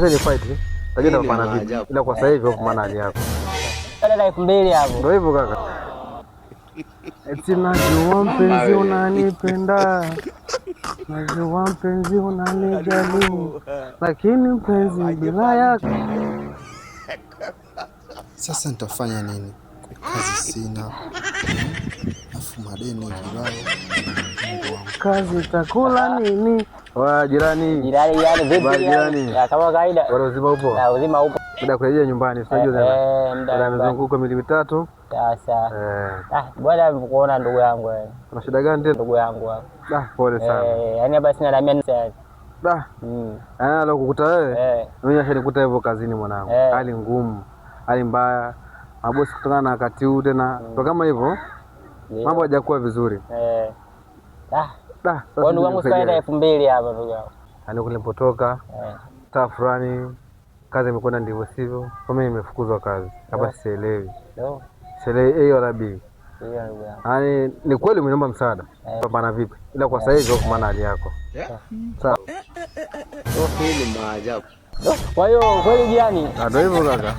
Ni fight. Tajua Hii ni utapambana vipi. maajabu. Ila kwa sasa hivi huko maana hali yako. Dada 2000 hapo. Ndio hivyo kaka. Eti najua mpenzi unanipenda, najua mpenzi unanijali, lakini mpenzi bila yako Sasa nitafanya nini? Kazi sina, afu madeni kibao. Mungu wangu. Kazi takula nini? Wa jirani, Jirani jirani vipi Habari jirani? jirani. Ya, kama kawaida. Wale uzima upo? Ya, uzima upo. Muda kurejea nyumbani, si unajua tena. Muda Baada ya nyumbani. mizunguko miwili mitatu. Sasa. Eh, Ah, bwana kuona ndugu yangu wewe. kuna shida gani tena? Ndugu yangu wewe. Da, pole sana. Eh, yani hapa sina la mia sasa. Da, Mm. ah, leo kukuta wewe. Eh. Mimi ashanikuta hivyo kazini mwanangu. Eh. Hali ngumu, hali mbaya. Mabosi kutokana na wakati huu tena. Ndio kama hivyo, Ndio. mambo hajakuwa vizuri. Eh. Ah, Da, sasa kwa ndugu yangu nikusaidie. sasa 2000 hapa ndugu yangu. Yaani kule nilipotoka Eh. taa fulani kazi imekwenda ndivyo sivyo, kwa mimi nimefukuzwa kazi hapa, sielewi Ndio. sielewi A wala B. Hiyo ndugu yangu. Yaani ni kweli umeniomba msaada, Eh. pambana vipi, ila kwa sasa hivi kwa maana hali yako sawa. Hii ni maajabu. Kwa hiyo kweli jirani, Ah, Ndio hivyo kaka.